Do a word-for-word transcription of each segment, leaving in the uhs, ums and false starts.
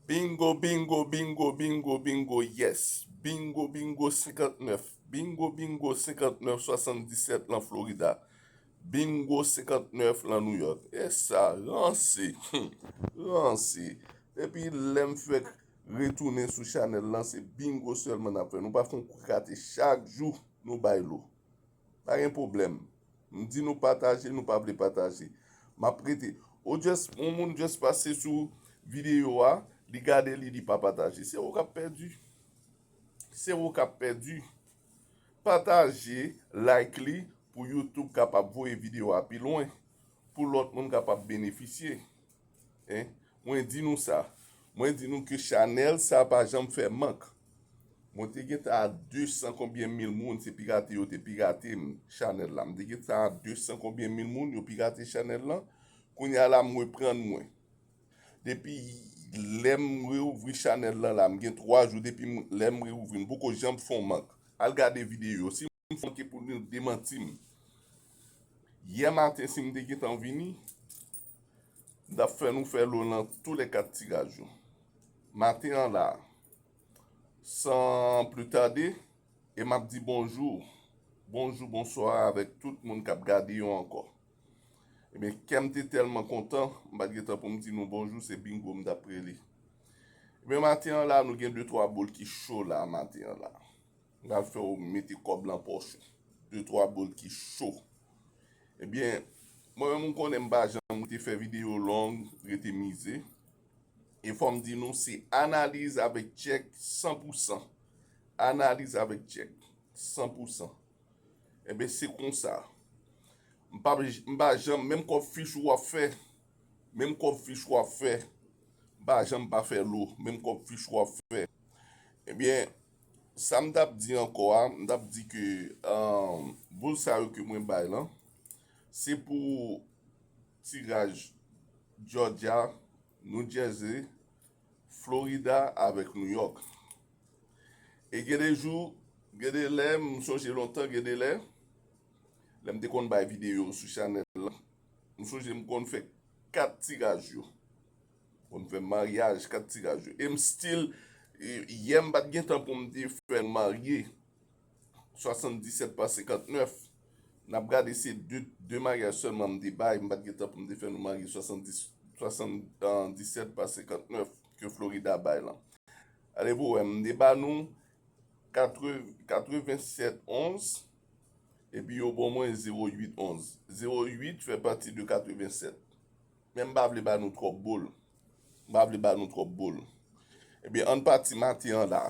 Bingo, bingo, bingo, bingo, bingo, yes. Bingo, bingo, senkantnèf. Bingo, bingo, senkantnèf, swasanndisèt lan Florida. Bingo, senkantnèf lan New York. E sa, ranse. Ranse. Depi lè m fèk retounen sou chanèl lan, se bingo sèlman n ap fè. Nou pa fè yon kou rate. Chak jou, nou bay lo. Pa gen pwoblèm. M di nou pataje, nou pa vle pataje. M ap rete. Ou just, yon moun just pase sou videyo a, li gade li, li pa pataje. Se ou k ap pèdi. Se ou k ap pèdi. Pataje, like li, pou YouTube kapab voye videyo a pi lwen, pou lòt moun kapab benefisye. Hein? Mwen di nou sa. Mwen di nou ke chanèl sa pa janm fè mank. Mwen te gentan a desan konbyen mil moun, se pirate yo te pirate m, chanèl la. M te gentan a desan konbyen mil moun, yo pirate chanèl lan. Kounye a la, m reprann mwen. Depi lè m reouvri chanèl lan la, m gen twa jou depi m, lè m reouvri, m poko janm fè yon mank. Al gade videyo. Si m fè manke pou nou demanti m. Yè maten, si m te gentan vini, m t ap fè nou fè lo nan tou lè kat tiraj yo. Maten an la, san pli tade, e m ap di bonjou, bonjou, bonswa avèk tout moun k ap gade yo ankò. Ebyen, kè m te tèlman kontan, m pa t gentan pou m di nou bonjou, se Bingo m t ap rele. Ebyen, maten an la, nou gen de twa boul ki cho la, maten an la. M pral fè w mete kòb lan pòch ou. De twa boul ki cho. Ebyen, mwen menm, ou konnen m pa janm rete fè videyo long, rete mize. E fò m di nou, se analiz avèk tchèk san pou san. Analiz avèk tchèk san pou san. Ebyen, se konsa. M pa, m pa janm, menm kòb fich ou ap fè, menm kòb fich ou ap fè, m pa janm pa fè lo, menm kòb fich ou ap fè. Ebyen, sa m t ap di ankò a, m t ap di ke, um, boul sa yo ke mwen bay lan, se pou tiraj Georgia, New Jersey, Florida avèk New York. E gen de jou, gen de lè, m sonje lontan, gen de lè, lè m te konn bay videyo sou chanèl lan, m sonje m konn fè kat tiraj yo. M konn fè maryaj, kat tiraj yo. E m still, e, yè m pa t gen tan pou m te fè marye. Swasanndisèt pa senkantnèf. N ap gade se de, de maryaj sèlman m te bay, m pa t gen tan pou m te fè nou marye swasanndis, swasanndisèt pa senkantnèf ke Florida bay lan. Ale pou wè, m te ba nou katrevensèt onz, epi yo ban mwen zewo uit onz. Zewo uit fè pati de katrevensèt. Men m pa vle ba nou twòp boul. M pa vle ba nou twòp boul. Ebyen, ann pati maten an la.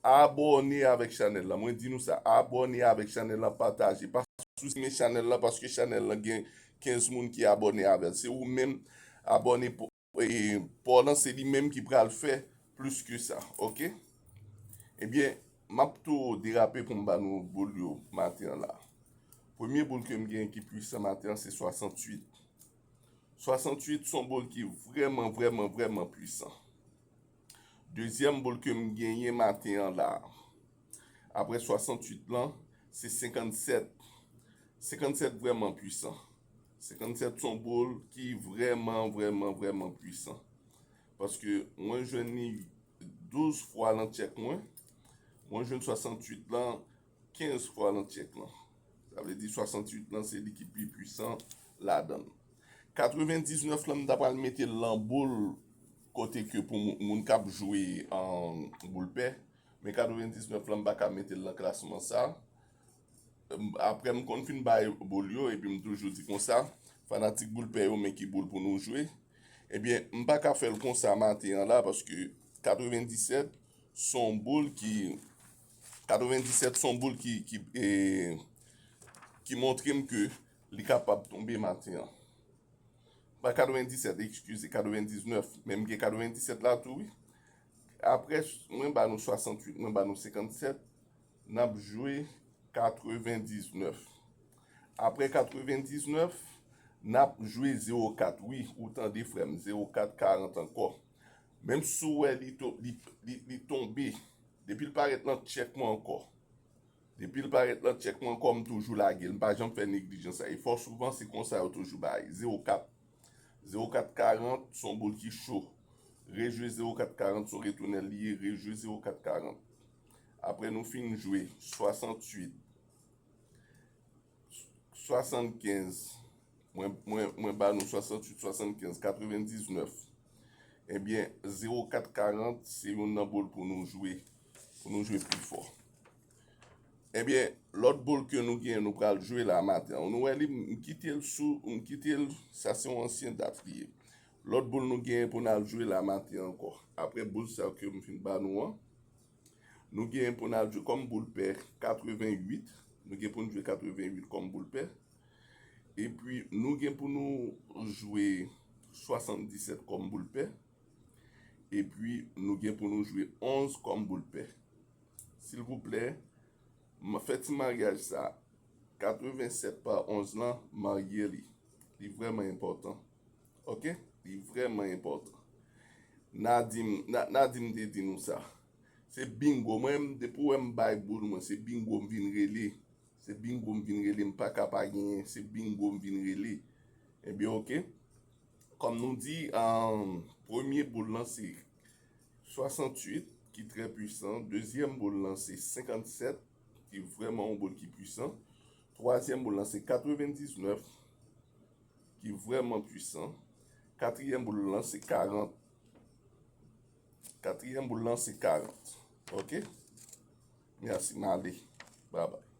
Abòne avèk chanèl lan. Mwen di nou sa, abòne avèk chanèl lan, pataje. Pa sou simen chanèl lan, paske chanèl lan gen kenz moun ki abòne avè l. Se ou menm abòne pou, e, pa w lan, se li menm ki pral fè plis ke sa, oke? Ebyen, m ap tou derape pou m ba nou boul yo maten an la. Premye boul ke m gen ki pwisan maten an, se swasantuit. Swasantuit se yon boul ki vrèman, vrèman, vrèman pwisan. Dezyèm boul ke m genyen maten an la, apre swasantuit lan, se senkannsèt. Senkannsèt vrèman pwisan. Senkannsèt se yon boul ki vrèman, vrèman, vrèman pwisan. Paske mwen jwenn li douz fwa nan tchèk mwen. Mwen jwenn swasantuit lan kenz fwa nan tchèk lan. Sa vle di swasantuit lan se li ki pi pwisan ladan l. Katrevendiznèf lan, m ta pral mete l lan boul kote ke pou moun, moun k ap jwe, um, boul pè. Men katrevendiznèf lan, m pa ka mete l lan klasman sa. Apre m konn fin bay boul yo, epi m toujou di konsa, fanatik boul pè yo, men ki boul pou nou jwe. Ebyen, m pa ka fè l konsa maten an la, paske katrevendisèt se yon boul ki, katrevendisèt se yon boul ki, ki, e, ki montre m ke li kapab tonbe maten an. Pa katrevendisèt, eskize, katrevendiznèf, men m gen katrevendisèt la tou, wi. Apre, mwen ba nou swasantuit, mwen ba nou senkannsèt, n ap jwe katrevendiznèf. Apre katrevendiznèf, n ap jwe zewo kat. Wi, ou tande, frè m, zewo kat karant ankò. Menm si w wè li to-, li, li, li tonbe, depi l parèt nan tchèk mwen ankò. Depi l parèt nan tchèk mwen ankò, m toujou lage l. M pa janm fè neglijans sa. E fò souvan, se konsa yo toujou bay. Zewo kat. Zewo kat karant, se yon boul ki cho. Rejwe zewo kat karant, se yon retounèl li ye, rejwe zewo kat karant. Apre nou fin jwe swasanntuit, swasannkenz, mwen, mwen, mwen ba nou swasanntuit, swasannkenz, katrevendiznèf. Ebyen, zewo kat karant se youn nan boul pou nou jwe, pou nou jwe pi fò. Ebyen, lòt boul ke nou gen, nou pral jwe la maten an. Nou wè li, m kite l sou, m kite l, sa se yon ansyen dat li ye. Lòt boul nou gen pou n al jwe la maten ankò. Apre boul sa ke m fin ba nou an, nou gen pou n al jwe kòm boul pè katreventuit. Nou gen pou n jwe katreventuit kòm boul pè. Epi nou gen pou nou jwe swasanndisèt kòm boul pè. Epi nou gen pou nou jwe onz kòm boul pè. Silvouplè, m fè ti maryaj sa. Katrevensèt pa onz lan, marye li. Li vrèman enpòtan. Oke? Li vrèman enpòtan. Nadim, Na- Nadim te di nou sa. Se bingo. Mwen, depi w wè m bay boul mwen, se bingo m vin rele. Se bingo m vin rele, m pa ka pa genyen. Se bingo m vin rele. Ebyen, oke. Kòm nou di, um, premye boul lan se swasantuit, ki trè pwisan. Dezyèm boul lan se senkannsèt, ki vrèman yon boul ki pwisan. Twazyèm boul lan se katrevendiznèf, ki vrèman pwisan. Katriyèm boul lan se karant. Katriyèm boul lan se karant. Oke? Mèsi, m ale. Babay.